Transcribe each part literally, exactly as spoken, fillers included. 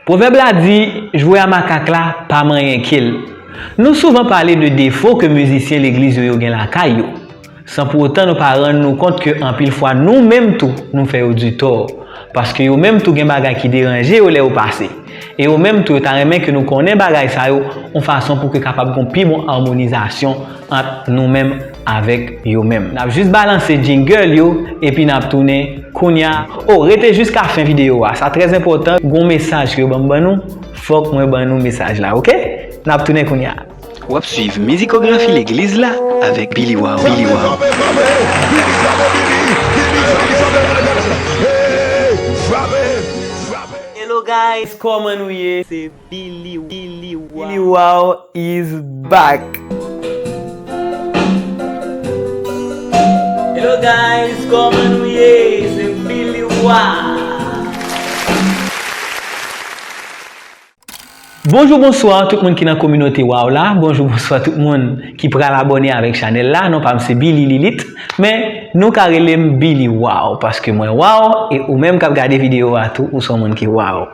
Pwovèb la di, jwe a makak la pa manyen ke l. Nou souvan pale de defo ke mizisyen legliz yo, yo gen lakay yo, san pou otan nou pa rann nou kont ke anpil fwa nou menm tou, nou fè yo di tò. Paske yo menm tou gen bagay ki deranje yo lè yo pase. E yo menm tou, yo ta renmen ke nou konnen bagay sa yo, yon fason pou ke kapab gon pi bon amonizasyon ant nou menm avèk yo menm. N ap jis balanse jingle yo, epi n ap tounen kounya. O, rete jiska fen videyo a. Sa trè enpòtan, gon mesaj ke yo ban m ban nou, fòk mwen ban nou mesaj la, oke? N ap tounen kounya. W ap swiv mizikografi legliz la avèk Billy Wow. Billy Wow. Hello guys, kòman nou ye? Se Billy, Billy Wow. Billy Wow is back. Hello guys, kòman nou ye? Se Billy Wow. Bonjou, bonswa tout moun ki nan kominote Wow la. Bonjou, bonswa tout moun ki pral abòne avèk chanèl la. Non pa m se Billy Lilite, men nou ka rele m Billy Wow, paske mwen wow, e ou menm k ap gade videyo a tou, ou se yon moun ki wow.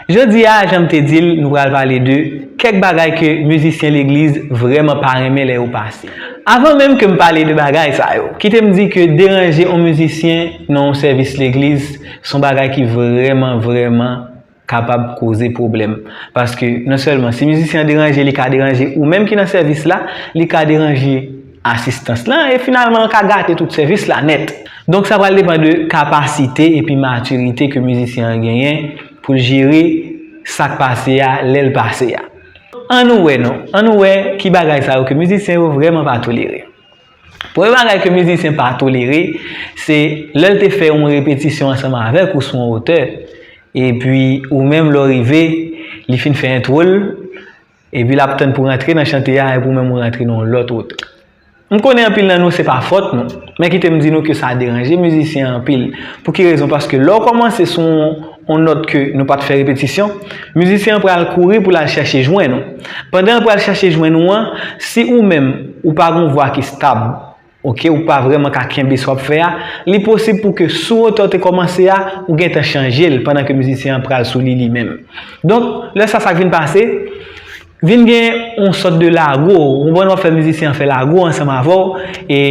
Jodi a, jan m te di l, nou pral pale de kèk bagay ke mizisyen legliz vrèman pa renmen lè yo pase. Avan menm ke m pale de bagay sa yo, kite m di ke deranje yon mizisyen nan yon sèvis legliz, se yon bagay ki vrèman, vrèman kapab koze pwoblèm. Paske non sèlman si mizisyen an deranje, li ka deranje ou menm ki nan sèvis la, li ka deranje asistans lan, e finalman l ka gate tout sèvis la nèt. Donk sa pral depann de kapasite epi matirite ke mizisyen an genyen pou l jere sa k pase a lè l pase a. Ann nou wè non, ann nou wè ki bagay sa yo ke mizisyen yo vrèman pa tolere. Premye bagay ke mizisyen pa tolere, se lè l te fè yon repetisyon ansanm avèk ou sou yon otè, epi ou menm lè w rive, li fin fè entwo l, epi l ap tann pou rantre nan chante a, epi ou menm ou rantre nan yon lòt otè. M konnen anpil nan nou se pa fòt nou, men kite m di nou ke sa deranje mizisyen an anpil. Pou ki rezon? Paske lè w kòmanse sou yon, yon nòt ke nou pa t fè repetisyon, mizisyen an pral kouri pou l al chèche jwenn ou. Pandan l pral chèche jwenn ou an, si ou menm ou pa gen yon vwa ki stab, oke, ou pa vrèman ka kenbe sa w ap fè a, li posib pou ke sou otè w te kòmanse a, ou gentan chanje l pandan ke mizisyen an pral sou li li menm. Donk, lè sa, sa k vin pase, vin gen yon sòt de lago. Ou konprann, w ap fè mizisyen an fè lago ansanm avè w, e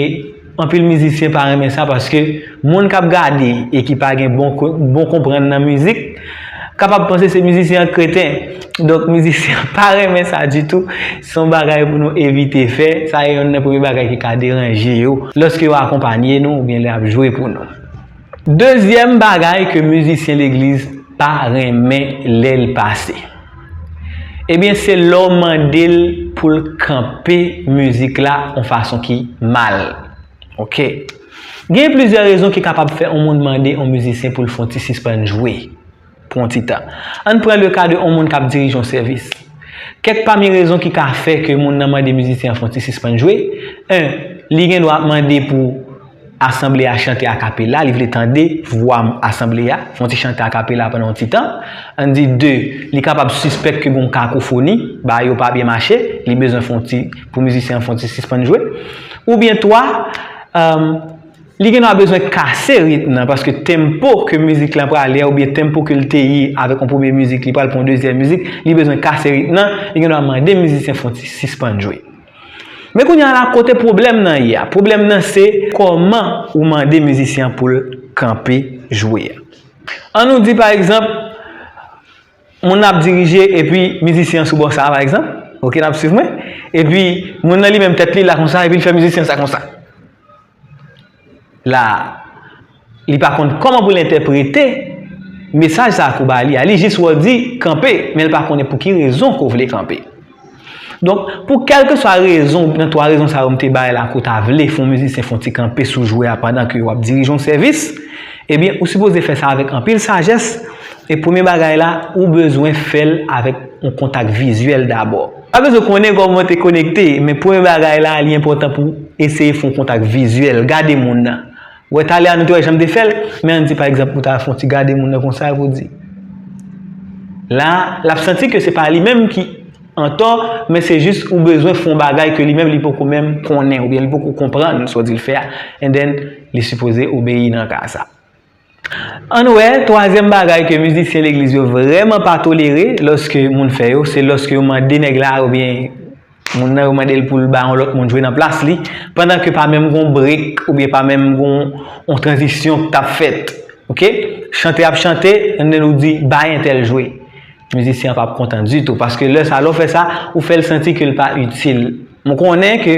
anpil mizisyen pa renmen sa, paske moun k ap gade e ki pa gen bon ko-, bon konprann nan mizik, kapab panse se mizisyen an k kreten. Donk, mizisyen an pa renmen sa ditou. Se yon bagay pou nou evite fè. Sa e yonn nan premye bagay ki ka deranje yo lòske yo akonpanye nou oubyen lè y ap jwe pou nou. Dezyèm bagay ke mizisyen legliz pa renmen lè l pase, ebyen, se lè w mande l pou l kanpe mizik la yon fason ki mal. Oke. Gen plizyè rezon ki kapab fè yon moun mande yon mizisyen pou l fè yon ti sispann jwe pou yon ti tan. Ann pran le ka de yon moun k ap dirije yon sèvis. Kèk pami rezon ki ka fè ke moun nan mande mizisyen an fè yon ti sispann jwe, en, li gen dwa ap mande pou asanble a chante akapela, li vle tande vwa asanble a, fè yon ti chante akapela pandan yon ti tan. Ann di de, li kapab sispèk ke gen yon kakofoni, bagay yo pa byen mache, li bezwen fè yon ti, pou mizisyen an fè yon ti sispann jwe. Oubyen twa, um, li gen dwa bezwen kase ritm nan, paske tempo ke mizik lan prale a, oubyen tempo ke l te ye avèk yon premye mizik, li pral pran yon dezyèm mizik, li bezwen kase ritm nan, li gen dwa mande mizisyen fè yon ti sispann jwe. Men kounye a la, kote pwoblèm nan ye a? Pwoblèm nan se kòman ou mande mizisyen an pou l kanpe jwe a. Ann nou di, pa egzanp, moun nan ap dirije epi mizisyen an sou bò sa a, pa egzanp. Oke, n ap swiv mwen. Epi moun nan li menm tèt li la konsa, epi l fè mizisyen sa konsa. La, li pa konn kòman pou l entèprete mesaj sa a ke w ba li a. Li jis wè w di kanpe, men l pa konnen pou ki rezon ke w vle kanpe. Donk, pou kèlkeswa rezon, nan twa rezon sa yo m te bay la, ke w ta vle fè yon mizisyen fè yon ti kanpe sou jwe a pandan ke w ap dirije yon sèvis, ebyen, ou sipoze fè sa avèk anpil sajès. E premye bagay la, ou bezwen fè l avèk yon kontak vizyèl dabò. Pa bezwen konnen kòman w te konekte, men premye bagay la, li enpòtan pou eseye fè yon kontak vizyèl, gade moun nan. Wè, talè a nou te wè jan m te fè l, men ann di pa egzanp ou ta fè yon ti gade moun nan konsa epi w di. La, l ap santi ke se pa li menm ki antò, men se jis ou bezwen fè yon bagay ke li menm li poko menm konnen, oubyen li poko konprann sa w di l fè a, and then li sipoze obeyi nan ka sa. Ann wè, twazyèm bagay ke mizisyen legliz yo vrèman pa tolere lòske moun fè yo, se lòske yo mande nèg la oubyen moun nan, yo mande l pou l ba yon lòt moun jwe nan plas li, pandan ke pa menm gon break oubyen pa menm gon yon tranzisyon k t ap fèt. Ok? Chante ap chante, and then ou di, "Bay entèl jwe." Mizisyen an p ap kontan ditou, paske lè sa, lè w fè sa, ou fè l santi ke l pa itil. Mwen konnen ke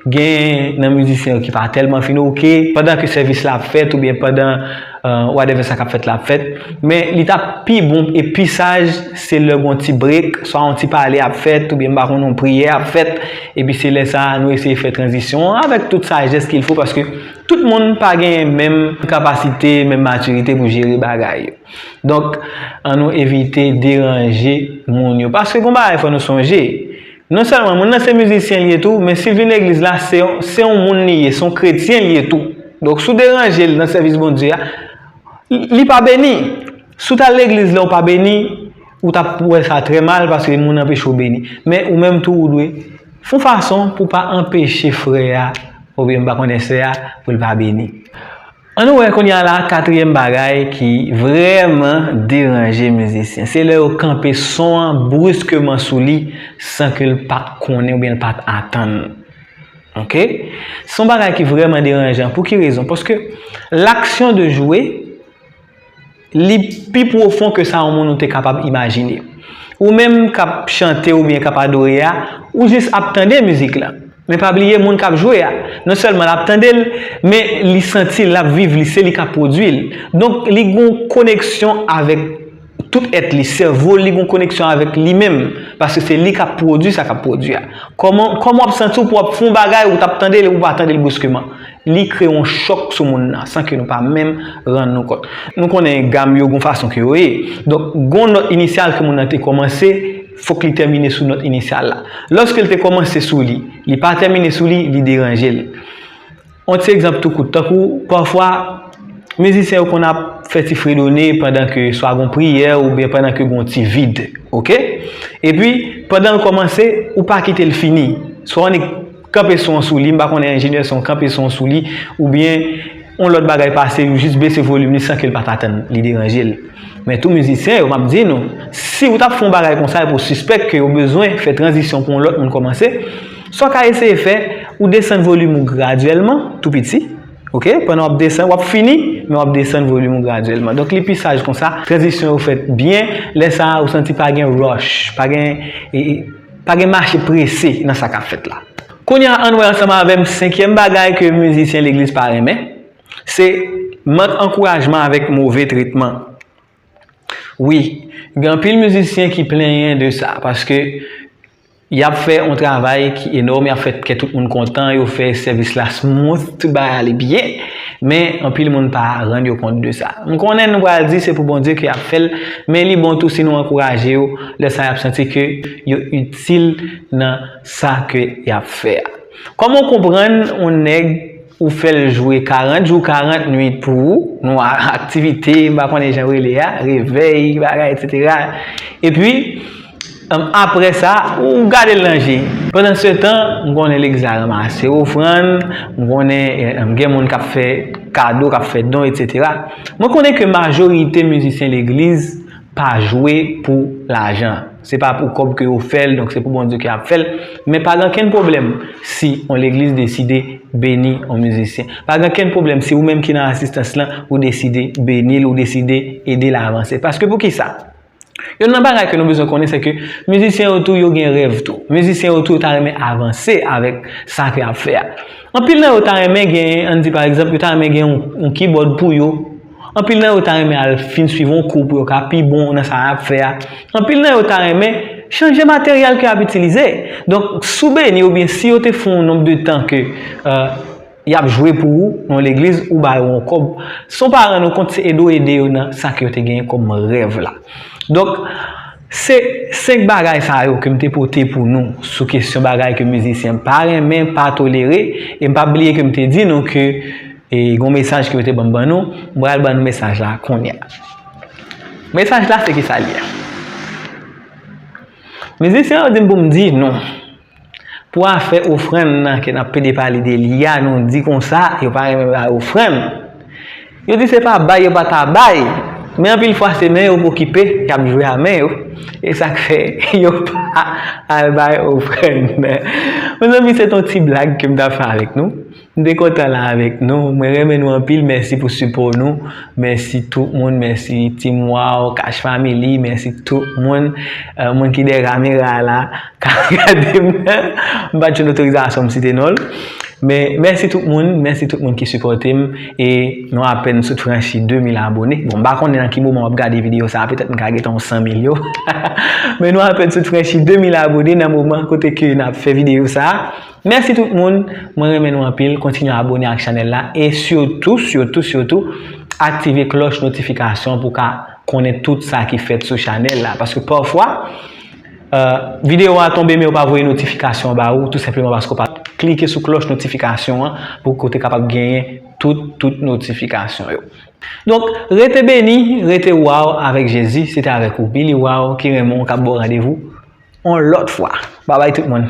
gen nan mizisyen yo ki pa tèlman fin oke, pandan ke sèvis la ap fèt oubyen pandan uh, whatever sa k ap fèt la ap fèt. Men li t ap pi bon e pi saj, se lè gon ti break, swa yon ti pale ap fèt, oubyen m pa konn yon priyè ap fèt, epi se lè sa a nou eseye fè tranzisyon an avèk tout sajès qu'il faut, paske tout moun pa gen menm kapasite, menm matirite pou jere bagay yo. Donk, ann nou evite deranje moun yo. Paske gon bagay fò nou sonje, non sèlman moun nan se mizisyen li ye tou, men si l vin legliz la, se, se yon moun li ye, se yon kretyen li ye tou. Donk, si w deranje l nan sèvis Bondye a, li pa beni. Si w t al legliz la, ou pa beni, ou t ap wè sa trè mal paske moun anpeche w beni. Men ou menm tou, ou dwe fè yon fason pou w pa anpeche frè a, oubyen m pa konnen sè a, pou l pa beni. Ann nou wè kounye a la, katriyèm bagay ki vrèman deranje mizisyen. Se lè yo kanpe son an briskeman sou li san ke l pa t konnen oubyen l pa t atann. Ok? Se yon bagay ki vrèman deranjan. Pou ki rezon? Paske l'action de jouer, li pi pwofon ke sa yon moun ou te kapab imajine. Ou menm k ap chante oubyen k ap adore a, ou jis ap tande mizik la. Men pa bliye moun k ap jwe a. Non sèlman l ap tande l, men li santi l, l ap viv li, se li k ap pwodui l. Donk, li gen yon koneksyon avèk tout èt li, sèvo li gen yon koneksyon avèk li menm, paske se li k ap pwodui sa k ap pwodui a. Kòman, kòman w ap santi w pou w ap fè yon bagay ou t ap tande l epi w pa tande l briskeman? Li kreye yon chòk sou moun nan, san ke nou pa menm rann nou kont. Nou konnen gam yo gon fason ke yo ye. Donk, gon nòt inisyal ke moun nan te kòmanse, fòk li tèmine sou nòt inisyal la. Lòske l te kòmanse sou li, li pa tèmine sou li, li deranje l. Yon ti egzanp tou kout, tankou pafwa, mizisyen yo konn ap fè ti fredone pandan ke swa gon priyè oubyen pandan ke gon ti vid, ok? Epi, pandan l kòmanse, ou pa kite l fini. Swa w annik kanpe son an sou li, m pa konnen enjenyè son kanpe son an sou li, oubyen yon lòt bagay pase, ou jis bese volim li san ke l pa t atann, li deranje l. Men tou mizisyen yo, m ap di nou, si w t ap fè yon bagay konsa epi w sispèk ke yo bezwen fè tranzisyon pou yon lòt moun kòmanse, sa w ka eseye fè, ou desann volim ou gradyèlman, tou piti, ok? Pandan w ap desann, w ap fini, men w ap desann volim ou gradyèlman. Donk, li pi saj konsa, tranzisyon yo fèt byen, lè sa a, ou santi pa gen rush, pa gen, e, e, pa gen mache prese nan sa k ap fèt la. Kounye a, ann wè ansanm avè m senkyèm bagay ke mizisyen legliz pa renmen, se mank ankourajman avèk move tretman. Wi, gen anpil mizisyen ki plenyen de sa, paske y ap fè yon travay ki enòm, y ap fè kè tout moun kontan, yo fè sèvis la smooth, tout bagay ale byen, men anpil moun pa rann yo kont de sa. M konnen nou pral di se pou Bondye ke y ap fè l, men li bon tou si nou ankouraje yo, lè sa y ap santi ke yo itil nan sa ke y ap fè a. Kòman w konprann yon nèg ou fè l jwe karant jou, karant nuit pou ou, nan aktivite, m pa konnen jan yo rele a, revèy, bagay, etsetera. Epi, em, apre sa, ou gade l nan je. Pandan se tan, m konnen legliz la ranmase ofrann, m konnen, em, gen moun k ap fè kado, k ap fè don, etsetera. Mwen konnen ke majorite mizisyen legliz pa jwe pou lajan. Se pa pou kòb ke yo fè l, donk se pou Bondye ke y ap fè l. Men pa gen okenn pwoblèm si yon legliz deside beni yon mizisyen. Pa gen okenn pwoblèm si ou menm ki nan asistans lan, ou deside beni l, ou deside ede l avanse. Paske poukisa? Youn nan bagay ke nou bezwen konnen, se ke mizisyen yo tou, yo gen rèv tou. Mizisyen yo tou, yo ta renmen avanse avèk sa ke y ap fè a. Anpil nan yo ta renmen gen, ann di pa egzanp, yo ta renmen gen yon, yon kibòd pou yo. Anpil nan yo ta renmen al fin swiv yon kou pou yo ka pi bon nan sa y ap fè a. Anpil nan yo ta renmen chanje materyèl ke y ap itilize. Donk, si w beni oubyen si yo te fè yon nonb de tan ke, eh, y ap jwe pou ou nan yon legliz, ou ba yo yon kòb, san w pa rann ou kont, se ede w ede yo nan sa ke yo te genyen kòm rèv la. Donk, se senk bagay sa yo ke m te pote pou nou sou kesyon bagay ke mizisyen pa renmen, pa tolere, e m p ap bliye ke m te di nou ke, e, gon mesaj ke yo te ban m ban nou, m pral ban nou mesaj la kounye a. Mesaj la se kisa l ye? Mizisyen yo di m pou m di nou, pou afè ofrann nan ke n ap pede pale de li a, nou di konsa, yo pa renmen bay ofrann. Yo di se pa bay yo pa ta bay, men anpil fwa se men yo k okipe, y ap jwe a men yo. E sa k fè yo pa al bay ofrann. Mezanmi, se t on ti blag ke m t ap fè avèk nou. M te kontan la avèk nou. Mwen renmen nou anpil. Mèsi pou sipò nou. Mèsi tout moun. Mèsi Team Wow, Cash Family. Mèsi tout moun. Euh, moun ki dèyè kamera la, k ap gade m nan. M pa t jwenn otorizasyon m site non l. Men mèsi tout moun. Mèsi tout moun ki sipòte m. E nou apèn sot franchi de mil abone. Bon, m pa konnen nan ki moman w ap gade videyo sa a. Petèt m ka gentan yon san mil yo. Men nou apèn sot franchi de mil abone nan moman kote ke n ap fè videyo sa a. Mèsi tout moun, mwen renmen nou anpil, kontinye abone ak chanèl la e sitou, sitou, sitou, aktive klòch notifikasyon pou w ka konnen tout sa ki fèt sou chanèl la. Paske pafwa, euh, videyo a tonbe men yo pa voye notifikasyon ba ou, tou senpleman paske w pa klike sou klòch notifikasyon an pou kote kapab genyen tout, tout notifikasyon yo. Donk, rete beni, rete wow avèk Jezi. Se te avèk ou, Billy Wow, ki renmen w, k ap ba w randevou on lòt fwa. Babay tout moun.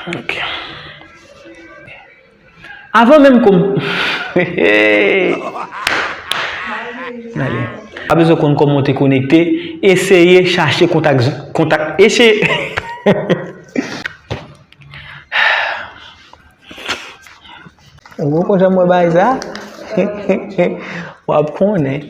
Ok. Avan menm kou m... Ale. Pa bezwen konn kòman w te konekte. Eseye chache kontak, kontak, eseye. Ou poko janm wè bagay sa? W ap konnen.